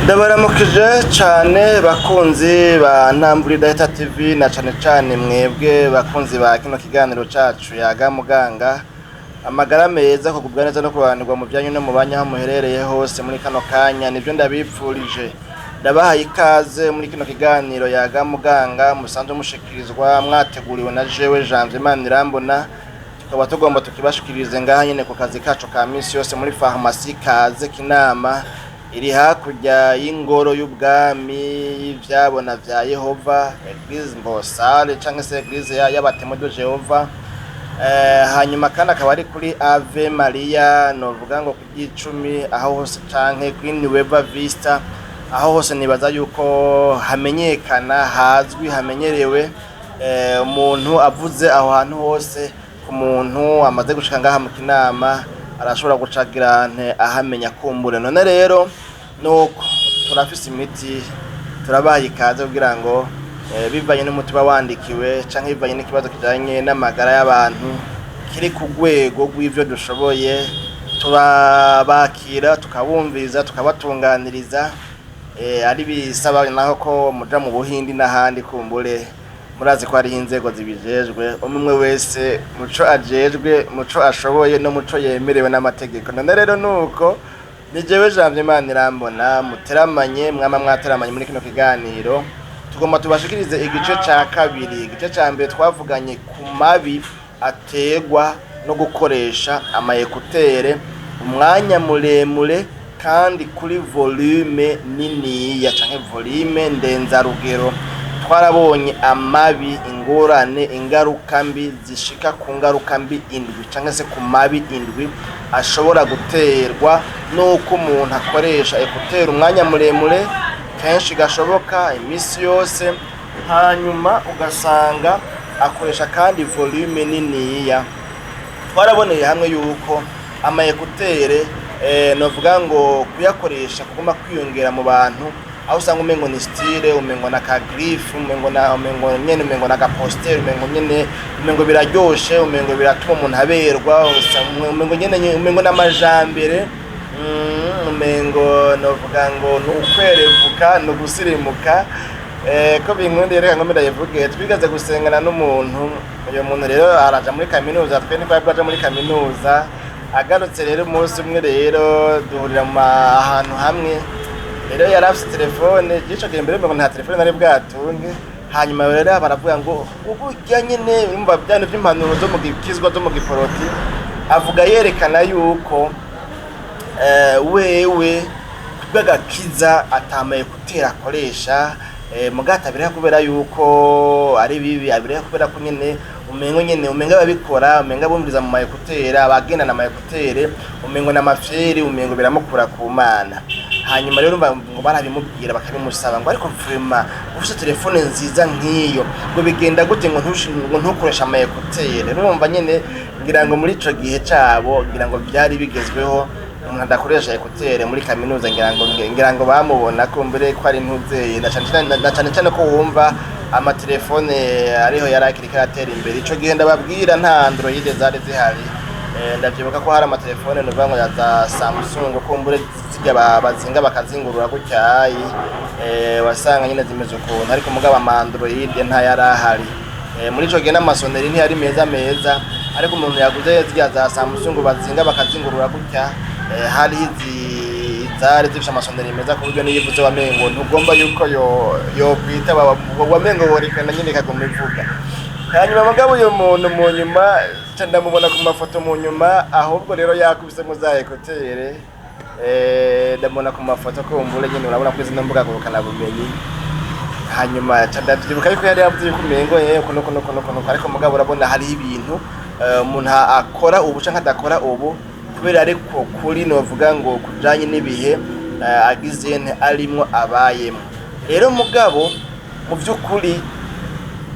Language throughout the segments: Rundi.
Ndabaramukije cane bakunzi ba Ntamburi Data TV, na cane cane mwebwe bakunzi ba kino kiganiro cacu Yaga Muganga. Amagara meza, kugubwa neza no kubanirwa mu byanyu no mu banyu aho muherereye hose muri kano kanya, nivyo ndabipfurije. Ndabahaye ikaze muri kino kiganiro Yaga Muganga musanzwe mushikirizwa, mwateguriwe na jewe Janvier Manirambona, tukaba tugomba tukibashikirize ngaha nyene ku kazi kacu ka misi yose muri farumasi Kaze Kinama, iri hakurya y'ingoro y'ubwami y'ivyabona vya Yehova, Église Mbosale canke se Église y'aba Témoins de Jéhovah. Hanyuma kandi akaba ari kuri Ave Maria, novuga ngo ku Gicumi aho hose, canke kuri Nueva Vista, aho hose nibaza yuko hamenyekana, hazwi, hamenyerewe. Umuntu avuze aho hantu hose, ku muntu amaze gushika ngaha mu Kinama, arashobora gucagira nte ahamenya kumbure. None rero nuko turafise imiti, turabaha ikaze kugira ngo bivanye n'umuti uba wandikiwe canke bivanye n'ikibazo kijanye n'amagara y'abantu kiri ku rwego rw'ivyo dushoboye, turabakira, tukabumviriza, tukabatunganiriza. Ari bisaba naho ko muja mu Buhindi n'ahandi, kumbure murazi ko hariho inzego zibijejwe, umwe wese muco ajejwe, muco ashoboye no muco yemerewe n'amategeko. None rero nuko ni jewe Janvier Manirambona muteramanye, mwama mwateramanye muri kino kiganiro. Tugomba tubashikirize igice ca kabiri. Igice ca mbere twavuganye ku mabi aterwa no gukoresha ama écouteurs umwanya muremure kandi kuri volume niniya canke volume ndenzarugero. Twarabonye amabi, ingorane, ingaruka mbi zishika ku ngaruka mbi indwi canke se ku mabi indwi ashobora guterwa n'uko umuntu akoresha écouteurs umwanya muremure, kenshi gashoboka, iminsi yose, hanyuma ugasanga akoresha kandi volume niniya. Twaraboneye hamwe yuko ama écouteurs, novuga ngo kuyakoresha kuguma kwiyongera mu bantu, aho usanga umengo ni style, umengo na ka griffe, umengo na umengo nyene, umengo na ka poster, umengo nyene, umengo biraryoshe, umengo biratuma umuntu aberwa, umengo nyene, umengo n'amajambere, umengo novuga ngo ni ukwerevuka, ni ugusirimuka. Ko binkundiye, reka ngome ndayivuge. Twigaze gusengana n'umuntu. Uyo muntu rero araja muri kaminuza, twe ntitwari bwaja muri kaminuza. Agarutse rero umunsi umwe rero duhurira mu ahantu hamwe. Rero yari afise telefone ico gihe, mbere ngo nta telefone nari bwatunge. Hanyuma rero baravuga ngo uburya nyene, urumva bya bintu vy'impanuro zo mu gikizwa, zo mu giporoti, avuga yerekana yuko wewe kubw'agakiza atamaye écouteurs akoresha, muga atabireka kubera yuko ari bibi, abireka kubera ko nyene umengo nyene, umengo ababikora, umengo abumviriza mu ma écouteurs, abagendana ama écouteurs, umengo n'amafyeri, umengo biramukura ku Mana. Hanyuma rero urumva ngo barabimubwira, bakabimusaba ngo ariko vraiment ufise telefone nziza nk'iyo, ngo bigenda gute ngo ngo ntukoreshe ama écouteurs? Urumva nyene, ngira ngo muri ico gihe cabo, ngira ngo byari bigezweho umuntu adakoresha écouteurs muri kaminuza. Ngira ngo bamubona ko mbere ko ari ntuzeye, na cane cane ko wumva amatelefone ariho yari akiriko aratera imbere ico gihe. Ndababwira, nta Android zari zihari. Ndavyibuka ko hari amatelefone nuvuga ngo ya za Samsung, kumbure zirya bazinga bakazingurura gutyayi, wasanga nyine zimeze ukuntu, ariko mugabo ama Android ntayari ahari. Muri ico gihe n'ama sonneries ntiyari meza meza, ariko umuntu yaguze zirya za Samsung bazinga bakazingurura gutya, hariho izi zari zifise ama sonneries meza, ku buryo niyo ivuze wamengo ntugomba yuko yo yokwita, wamengo worekana nyine ikaguma ivuga. Hanyuma mugabo uyu muntu mu nyuma ca ndamubona ku mafoto mu nyuma, ahubwo rero yakubise za écouteurs. Ndamubona ku mafoto, kumbure nyine urabona ko izina mbuga ngurukana bumenyi. Hanyuma ca ndavyibuka yuko yari yavuze yuko umengo uko nuko nuko nuko nuko, ariko mugabo urabona hariho ibintu umuntu akora ubu canke adakora ubu kubera, ariko kuri novuga ngo kujanye n'ibihe agize nte arimwo, abayemwo. Rero mugabo mu vy'ukuri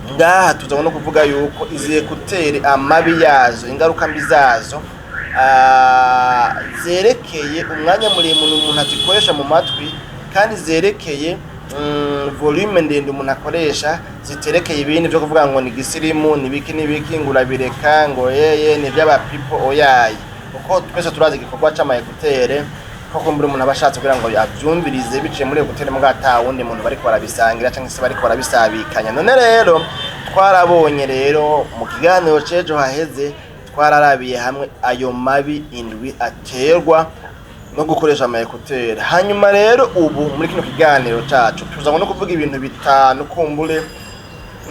ngaha tuza no kuvuga yuko izi écouteurs, amabi yazo, ingaruka mbi zazo, zerekeye umwanya muremure umuntu azikoresha mu matwi, kandi zerekeye volume ndende umuntu akoresha, ziterekeye ibindi vyo kuvuga ngo ni gisirimu, ni biki n'ibiki, ngo urabireka, ngo yeye ni ivy'abapipo, oyaye, kuko twese turazi igikorwa c'ama écouteurs. Ko kumbura umuntu aba ashatse kugira ngo avyumvirize biciye muri écouteur, muga ata wundi muntu bariko barabisangira canke se bariko barabisabikanya. None rero twarabonye rero mu kiganiro c'ejo haheze, twararabiye hamwe ayo mabi 7 aterwa no gukoresha ama écouteurs. Hanyuma rero ubu muri kino kiganiro cacu tuzanywe no kuvuga ibintu 5, kumbure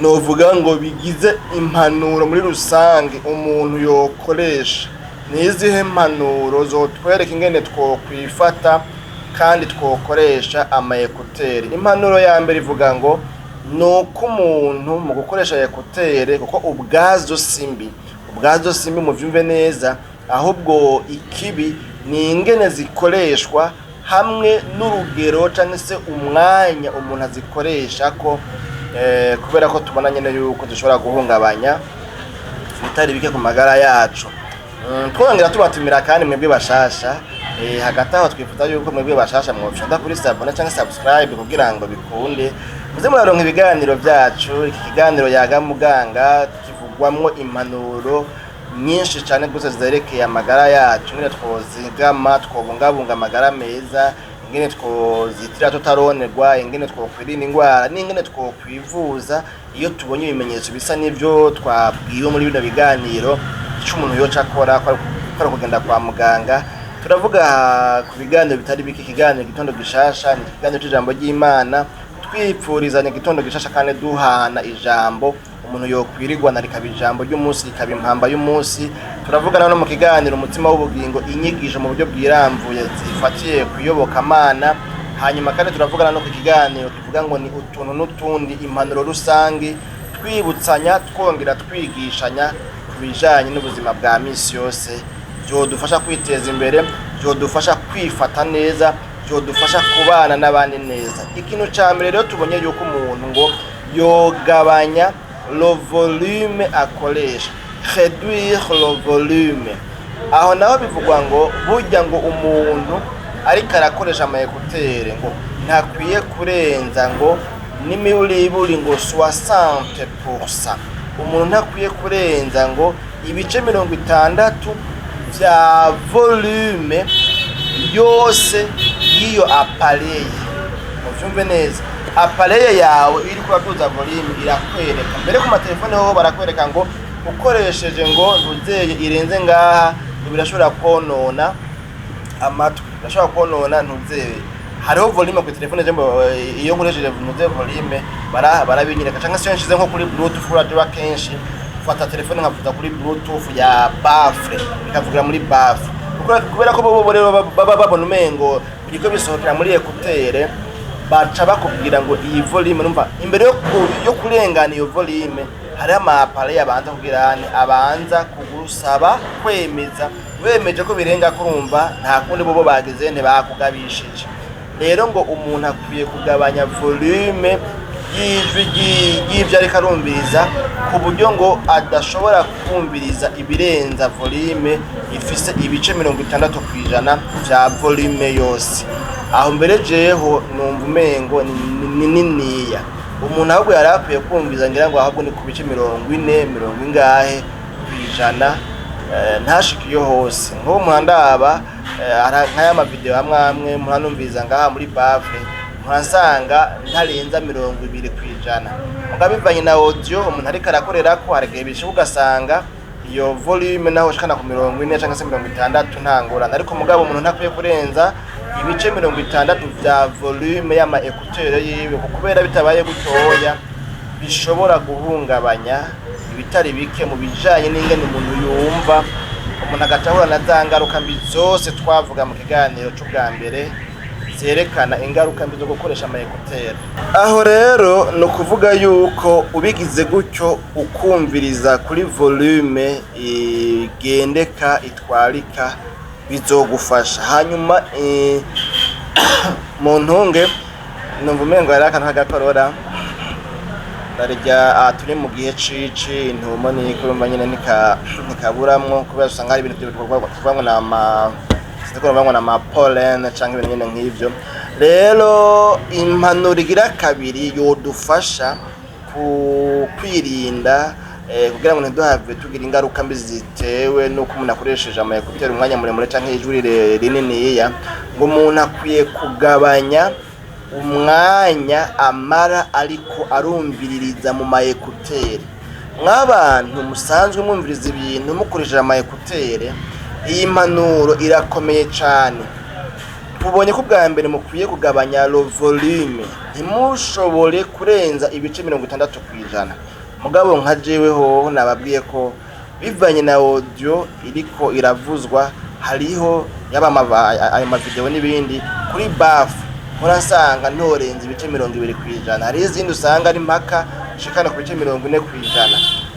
novuga ngo bigize impanuro muri rusange umuntu yokoresha. Ni izihe mpanuro zotwereka ingene twokwifata kandi twokoresha ama écouteurs? Impanuro ya mbere ivuga ngo ni uko umuntu mu gukoresha écouteurs, kuko ubwazo si mbi, ubwazo si mbi, muvyumve neza, ahubwo ikibi ni ingene zikoreshwa hamwe n'urugero canke se umwanya umuntu azikoresha ko, kubera ko tubona nyene yuko dushobora guhungabanya ibitari bike ku magara yacu. Twongera tubatumira kandi mwebwe bashasha. Hagati aho twifuza yuko mwebwe bashasha mwofyonda kuri s'abonner canke subscribe kugira ngo bikunde muze muraronka ibiganiro vyacu. Iki kiganiro Yaga Muganga kivugwamwo impanuro nyinshi cane gose zerekeye amagara yacu, ingene twozigama, twobungabunga amagara meza, ingene twozitira tutaronerwa, ingene twokwirinda ingwara n'ingene twokwivuza iyo tubonye ibimenyetso bisa n'ivyo twabwiwe muri bino biganiro, ico umuntu yoca akora ko ari kugenda kwa muganga. Turavuga ku biganiro bitari bike. Ikiganiro Igitondo Gishasha ni ikiganiro c'ijambo ry'Imana, twipfurizanya igitondo gishasha kandi duhana ijambo umuntu yokwirirwana, rikaba ijambo ry'umunsi, rikaba impamba y'umunsi. Turavugana no mu kiganiro Umutima w'Ubugingo, inyigisho mu buryo bwiramvuye zifatiye kuyobokamana. Hanyuma kandi turavugana no ku kiganiro kivuga ngo ni Utuntu n'Utundi, impanuro rusange, twibutsanya twongera twigishanya ku bijanye n'ubuzima bwa misi yose vyodufasha kwiteza imbere, vyodufasha kwifata neza, vyodufasha kubana n'abandi neza. Ikintu ca mbere rero tubonye yuko umuntu ngo yogabanya le volume akoresha, réduire le volume. Aho naho bivugwa ngo burya ngo umuntu ariko arakoresha ama écouteurs ngo ntakwiye kurenza ngo n'imiburiburi ngo 60%. Umuntu ntakwiye kurenza ngo ibice 60 vya volume yose y'iyo appareil. Muvyumve neza, appareil yawe iyo uriko uraduza volume irakwereka. Mbere ku matelefone hoho barakwereka ngo ukoresheje ngo ntuzeye irenze ngaha, ngo birashobora konona amatwi, birashobora konona ntuzeye. Hariho volume ku telefone je iyo nkoresheje ntuze volume barabinyereka, canke se iyo nshize nko kuri Bluetooth, urajoba kenshi fata telefone nkavuza kuri Bluetooth ya baffle, ikavugira muri baffle. Kubera ko bobo rero baba babona umengo biriko bisohokera muri écouteur, baca bakubwira ngo iyi volume, numva imbere yo kurengana iyo volume hariho ama appareil abanza kugira ane, abanza kugusaba kwemeza. Wemeje ko birenga, kurumva nta kundi bobo bagize ntibakugabishije. Rero ngo umuntu akwiye kugabanya volume y'ijwi ry'ivyo ariko arumviriza, ku buryo ngo adashobora kumviriza ibirenza volume ifise ibice 60% vya volume yose. Aho mbere jeho numva umengo ni niniya. Umuntu ahubwo yari akwiye kumviriza, ngira ngo ahubwo ni ku bice 40, mirongo ingahe kw'ijana, ntashike iyo hose. Nk'ubu muhandaba nk'aya ma vidéo amwe amwe muranumviriza ngaha muri baffle, murasanga ntarenza 20%. Mugabo bivanye na audio umuntu ariko arakorerako, hari igihe bishika ugasanga iyo volume naho ushikana ku 40 canke se 60, nta ngorane. Ariko mugabo umuntu ntakwiye kurenza ibice 60 vya volume y'ama écouteurs yiwe, kubera bitabaye gutoya bishobora guhungabanya ibitari bike mu bijanye n'ingene umuntu yumva, umuntu agaca ahura na za ngaruka mbi zose twavuga mu kiganiro c'ubwa mbere zerekana ingaruka mbi zo gukoresha ama écouteurs. Aho rero ni ukuvuga yuko ubigize gutyo, ukumviriza kuri volume igendeka itwarika, bizogufasha. Hanyuma mu ntunge numva umengo hariho akantu k'agakorora narya. Aha turi mu gihe cici, intumo niko urumva nyene ntikaburamwo, kubera usanga hari ibintu bivangwa n'ama, sinzi ko bivangwa n'ama pollen canke ibintu nyene nk'ivyo. Rero impanuro igira kabiri yodufasha ku kwirinda Kugira ngo ntiduhave tugira ingaruka mbi zitewe n'uko umuntu akoresheje ama écouteurs umwanya muremure canke ijwi rininiya, ngo umuntu akwiye kugabanya umwanya amara ariko arumviririza mu ma écouteurs. Mw'abantu musanzwe mwumviriza ibintu mukoresheje ama écouteurs, iyi mpanuro irakomeye cane. Tubonye ko bwa mbere mukwiye kugabanya le volume, ntimushobore kurenza ibice 60%. Mugabo nka jewe hoho nababwiye ko bivanye na audio iriko iravuzwa, hariho yaba ayo ma vidéo n'ibindi kuri baffle, murasanga ntorenza ibice 20%. Hariho izindi usanga ari mpaka shikana ku bice 40%,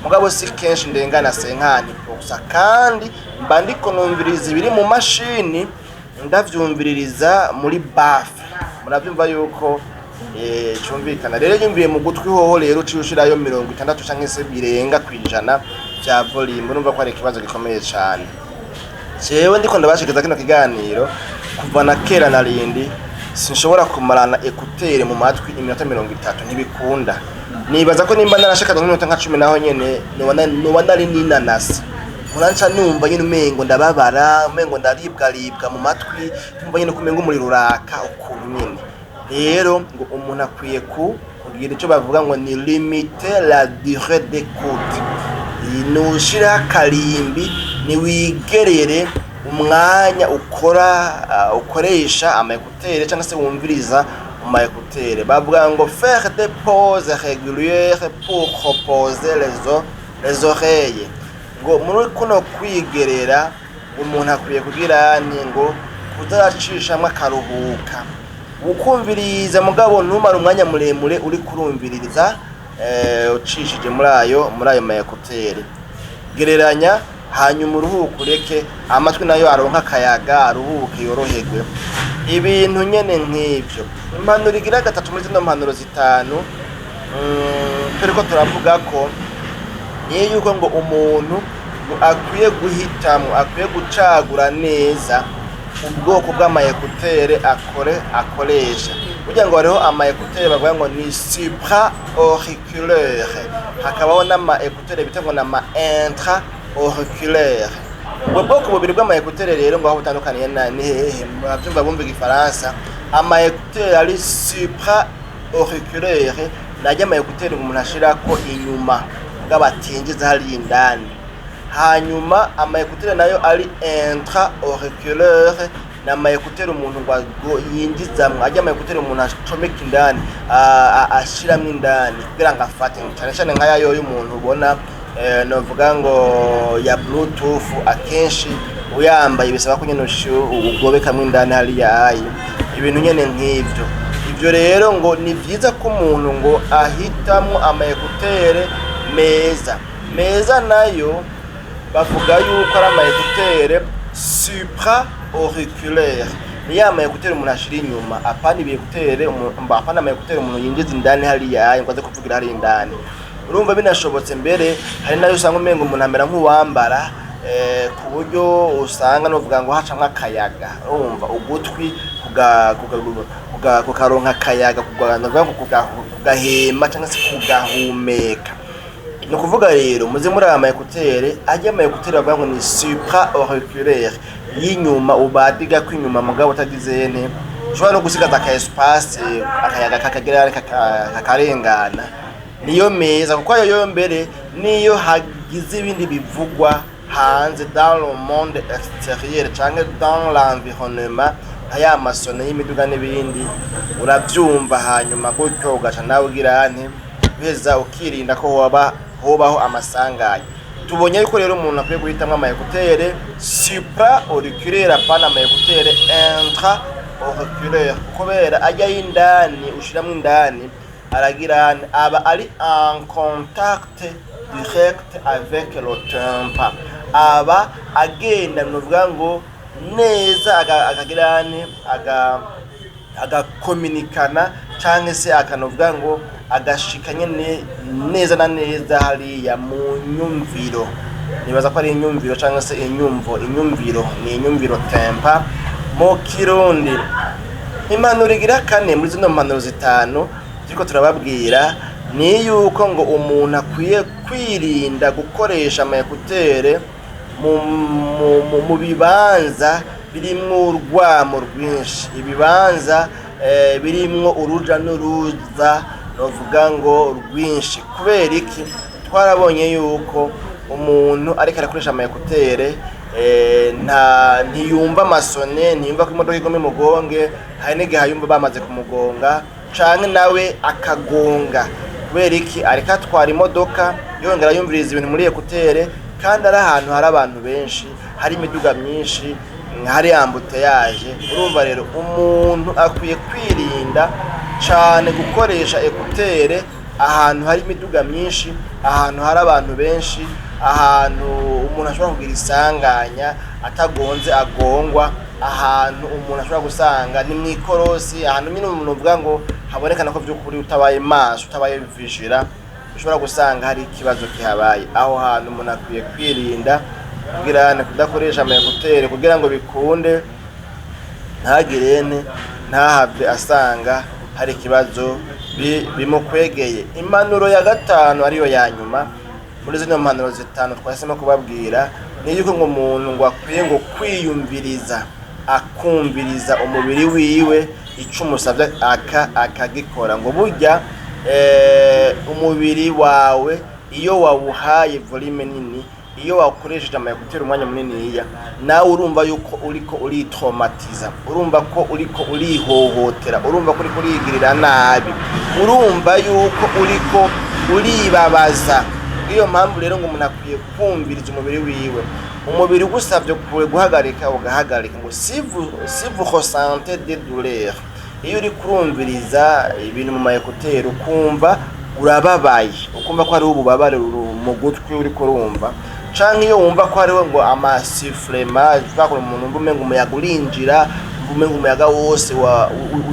mugabo si kenshi ndengana 50%. Kandi mba ndiko numviriza ibiri mu mashini, ndavyumviririza muri baffle. Muravyumva yuko cumvikana. Rero yumviye mu gutwi hoho rero uciye ushirayo 60 canke se birenga kwijana vya volume, urumva ko ari ikibazo gikomeye cane. Jewe ndiko ndabashikiza kino kiganiro, kuva na kera na rindi sinshobora kumarana écouteurs mu matwi iminota 30, ntibikunda. Nibaza ko nimba narashikanye nk'iminota nka 10 naho nyene noba nari ninanasi. Muranca numva nyene umengo ndababara, umengo ndaribwaribwa mu matwi, numva nyene ko umengo umuriro uraka ukuntu nyene. Rero ngo umuntu akwiye kugira ico bavuga ngo ni limiter la durée d'écoute, nushiraho akarimbi, niwigerere umwanya ukora ukoresha ama écouteurs cyangwa se wumviriza mu ma écouteurs. Bavuga ngo faire des pauses régulières pour reposer les oreilles. Ngo muri kuno kwigerera, umuntu akwiye kugira nti ngo kuzacishamwo akaruhuka, ukumviriza, mugabo ntumare umwanya muremure uri kurumviririza ucishije muri ayo ma écouteurs. Gereranya, hanyuma uruhuke, ureke amatwi nayo aronka akayaga, aruhuke, yoroherwe, ibintu nyene nk'ivyo. Impanuro igira gatatu muri zino mpanuro zitanu turiko turavuga ko niyo yuko ngo umuntu ngo akwiye guhitamwo, akwiye gucagura neza ubwoko bw'ama écouteurs akoresha. Burya ngo hariho ama écouteurs bavuga ngo ni supra auriculaire, hakabaho n'ama écouteurs bita ngo ni ama intra auriculaire. Ubwo bwoko bubiri bw'ama écouteurs rero ngo aho butandukaniye ni hehe? Muravyumva, bumva igifaransa. Ama écouteurs ari supra auriculaire najya ama écouteurs umuntu ashirako inyuma mugabo atinjiza hariya indani. Hanyuma ama écouteurs nayo ari intra auriculaire ni ama écouteurs umuntu ngo yinjizamwo, ajya ama écouteurs umuntu acomeka indani, ashiramwo indani kugira ngo afate cyane cyane nk'aya yoyo umuntu ubona novuga ngo ya bluetooth. Akenshi uyambaye bisaba ko nyene ugobekamwo indani hariya ayi, ibintu nyene nk'ivyo. Ivyo rero ngo ni vyiza ko umuntu ngo ahitamwo ama écouteurs meza. Meza nayo bavuga yuko ari ama écouteurs supra auriculaire, ni ya ma écouteurs umuntu ashira inyuma, apana ibi écouteurs apana ama écouteurs umuntu yinjiza indani hariya ngo aze kuvugira hariya indani. Urumva binashobotse mbere hari nayo usanga umengo umuntu amera nk'uwambara ku buryo usanga novuga ngo hacamwo akayaga, urumva ugutwi kukaronka akayaga, novuga ngo kugahema cyangwa se kugahumeka. Ni ukuvuga rero muze muri aya ma écouteurs, ajya ama écouteurs bavuga ngo ni supra auriculaire y'inyuma, ubadiga ko inyuma mugabo utagize nte, ushobora no gusigaza aka espace, akayaga kakagera kakarengana, niyo meza, kuko ayo yo mbere niyo hagize ibindi bivugwa hanze, dans le monde extérieur canke dans l'environnement, nka ya masone y'imiduga n'ibindi, uravyumva. Hanyuma gutyo ugaca nawe ugira nte, uheza ukirinda ko hobaho amasanganya. Tubonye yuko rero umuntu akwiye guhitamwo ama écouteurs supra auriculaire, apana ama écouteurs intra auriculaire, kubera ajya y'indani ushiramwo indani aragira aba ari en contact direct avec le tympan, aba agenda nuvuga ngo neza akagira aga agakominikana canke se akanovuga ngo agashika nyene neza na neza hariya mu nyumviro. Nibaza ko ari inyumviro canke se inyumvo, inyumviro ni inyumviro, tympan mu Kirundi. Impanuro igira kane muri zino mpanuro zitanu turiko turababwira Ni yuko ngo umuntu akwiye kwirinda gukoresha ama écouteurs mu bibanza birimwo urwamo rwinshi, ibibanza birimwo uruja n'uruza, novuga ngo rwinshi. Kubera iki? Twarabonye yuko umuntu ariko arakoresha ama écouteurs nta ntiyumva amasone, ntiyumva ko imodoka igomba imugonge. Hari n'igihe ayumva bamaze kumugonga, canke nawe akagonga. Kubera iki? Ariko atwara imodoka yongera yumviriza ibintu muri écouteurs, kandi ari ahantu hari abantu benshi, hari imiduga myinshi, hari embouteillage. Urumva rero, umuntu akwiye kwirinda cane gukoresha écouteurs ahantu hari imiduga myinshi, ahantu hari abantu benshi, ahantu umuntu ashobora kugira isanganya, atagonze agongwa, ahantu umuntu ashobora gusanga ni mw'ikorosi, ahantu nyine umuntu uvuga ngo habonekana ko vy'ukuri utabaye maso, utabaye vigilant, ushobora gusanga hari ikibazo kihabaye. Aho hantu umuntu akwiye kwirinda kugira kudakoresha ama écouteurs, kugira ngo bikunde ntagirene ntahave asanga hari ikibazo bimukwegeye. Impanuro ya gatanu, ariyo ya nyuma muri zino mpanuro zitanu twahisemo kubabwira, ni yuko ngo umuntu ngo akwiye ngo kwiyumviriza, akumviriza umubiri wiwe ico umusavye akagikora. Ngo burya umubiri wawe iyo wawuhaye volume nini, iyo wakoresheje ama écouteurs umwanya muniniya, nawe urumva yuko uriko uritraumatiza, urumva ko uriko urihohotera, urumva ko uriko urigirira nabi, urumva yuko uriko uribabaza. Iyo mpamvu rero ngo umuntu akwiye kumviriza umubiri wiwe. Umubiri ugusavye guhagarika, ugahagarika. Ngo si vous ressentez des douleurs, iyo uri kurumviriza ibintu mu ma écouteurs ukumva urababaye, ukumva ko hariho ububabare mu gutwi uriko urumva, canke iyo wumva ko hariho ngo ama sifflements, twakora umuntu wumva umenga umuyaga urinjira, wumva umenga umuyaga wose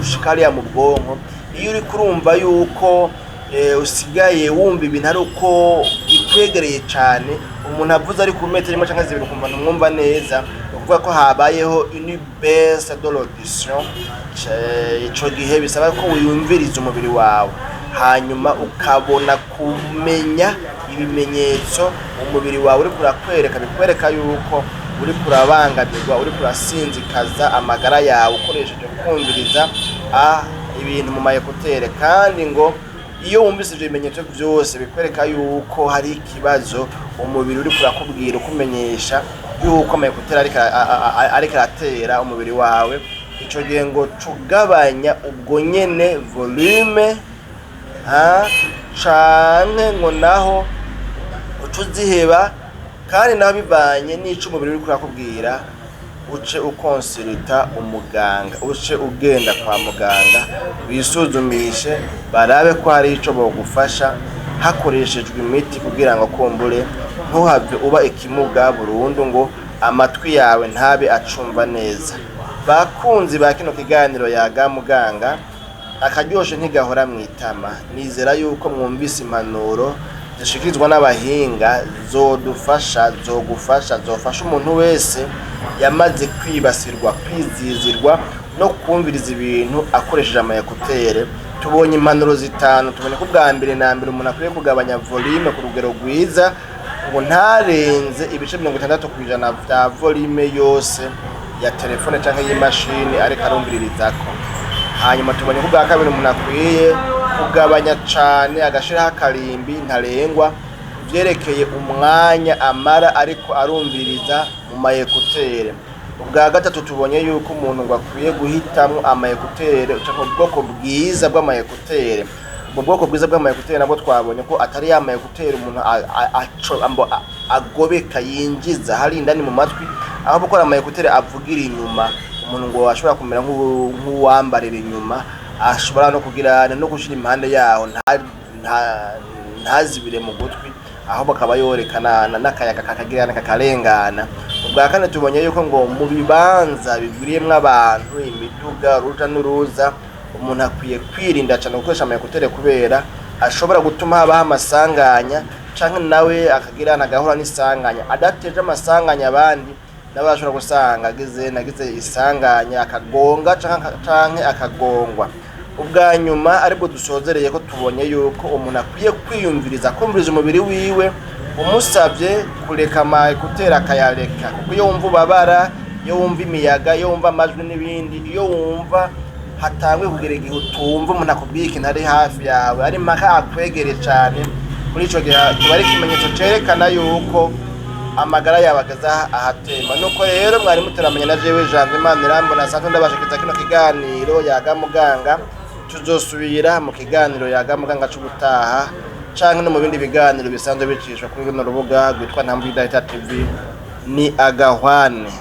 ushika hariya mu bwonko, iyo uriko urumva yuko usigaye wumva ibintu ari uko bikwegereye cane, umuntu avuze ari ku metero imwe canke zibiri ukumva ntumwumva neza, ni ukuvuga ko habayeho une baisse de l'audition. Ico gihe bisaba ko wiyumviriza umubiri wawe, hanyuma ukabona kumenya ibimenyetso umubiri wawe uriko urakwereka, bikwereka yuko uriko urabangamirwa, uriko urasinzikaza amagara yawe ukoresheje kumviriza ibintu mu ma écouteurs. Kandi ngo iyo wumvise ivyo bimenyetso vyose bikwereka yuko hari ikibazo, umubiri uriko urakubwira, ukumenyesha yuko ama écouteurs ariko aratera umubiri wawe, ico gihe ngo cugabanya ubwo nyene volume, ha canke ngo naho uca uziheba. Kandi naho bivanye n'ico umubiri uriko urakubwira, uce ukonsulta umuganga, uce ugenda kwa muganga wisuzumishe, barabe ko hari ico bogufasha hakoreshejwe imiti, kugira ngo kumbure ntuhave uba ikimuga burundu, ngo amatwi yawe ntabe acumva neza. Bakunzi ba kino kiganiro Yaga Muganga, akaryoshe ntigahora mwitama. Nizera yuko mwumvise impanuro zishikirizwa n'abahinga zodufasha, zogufasha, zofasha umuntu wese yamaze kwibasirwa, kwizizirwa no kumviriza ibintu akoresheje ama écouteurs. Tubonye impanuro zitanu. Tubonye ko ubwa mbere na mbere umuntu akwiye kugabanya volume ku rugero rwiza, ngo ntarenze ibice 60% vya volume yose ya telefone canke y'imashini ariko arumviririzako. Hanyuma tubonye ko ubwa kabiri umuntu akwiye kugabanya cane, agashiraho akarimbi ntarengwa vyerekeye umwanya amara ariko arumviriza mu ma écouteurs. Ubwa gatatu, tubonye yuko umuntu ngo akwiye guhitamwo ama écouteurs canke ubwoko bwiza bw'ama écouteurs. Ubwo bwoko bwiza bw'ama écouteurs nabwo twabonye ko atari ya ma écouteurs umuntu agobeka, yinjiza hari indani mu matwi, aho gukora ama écouteurs avugira inyuma. Umuntu ngo ashobora kumera nk'uwambarira inyuma, ashobora no kugira no gushira impande yaho, ntazibire mu gutwi, ahubwo akaba yorekana n'akayaga kakagira kakarengana. Ubwa kane, tubonye yuko ngo mu bibanza bigwiriyemwo abantu, imiduga, uruja n'uruza, umuntu akwiye kwirinda cane gukoresha ama écouteurs, kubera ashobora gutuma habaho amasanganya, canke nawe akagira agahura n'isanganya. Adateje amasanganya abandi, nawe ashobora gusanga agize nagize isanganya, akagonga canke akagongwa. Ubwa nyuma aribwo dusozereye ko tubonye yuko umuntu akwiye kwiyumviriza, kumviriza umubiri wiwe umusabye kureka ama écouteurs akayareka, kuko iyo wumva ubabara, iyo wumva imiyaga, iyo wumva amajwi n'ibindi, iyo wumva hatanguye kugera igihe utumva umuntu akubwiye ikintu ari hafi yawe, ari mpaka akwegere cyane, muri ico gihe kiba ari ikimenyetso cerekana yuko amagara yawe ageze ahatemba. Nuko rero mwari muteramanye na jewe Janvier Manirambona, asanzwe ndabashikiriza kino kiganiro Yaga Muganga. Tuzosubira mu kiganiro Yaga Muganga c'ubutaha canke no mu bindi biganiro bisanzwe bicishwa kuri runo rubuga rwitwa Ntambwe Idahita TV. Ni agahwane.